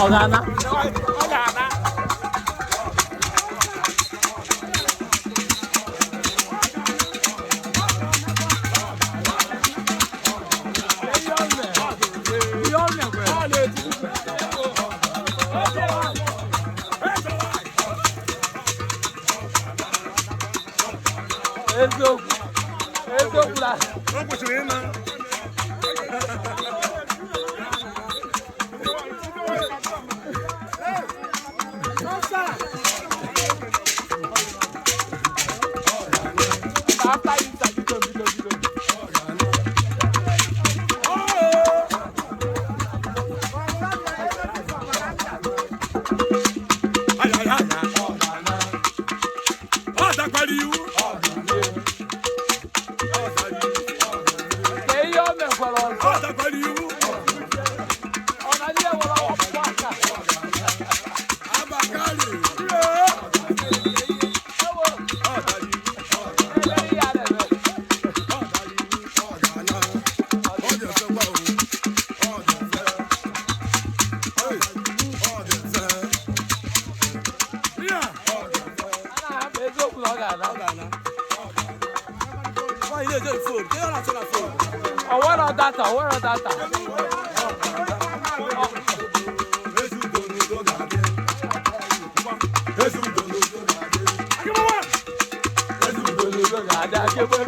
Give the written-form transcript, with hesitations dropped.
Ọ ga-ana. Ọ ga-ana. Ihe o mekwere. Ọ na-eti. Eziokwu. Eziokwu na O kwesịrị ịna. After you biko biko biko. Ayayaya. Ọ dakwara iwu. Ka ihe o mekwara ọzọ. Ọ dakwara iwu. Ọ na ndị nwere ọkpụkpụ aka. Abakari. Ewo, Ọ dara iwu. ebe ihe a na-eme. Ọ dara iwu. Ọ ga-ana. Ọ ga-efekwa o. Ọ ga-efe. Hey, ọ ga-efe. Ya. A na-ahapụ eziokwu na ọ ga-ana. Nwaanyị na-eje phone, ke ọ na-achọ na phone? O nwero data, o nwero data. Ezi udo n'udo ga-adị. Ezi udo n'udo ga-adị. Ezi udo n'udo ga-adị aka ebe.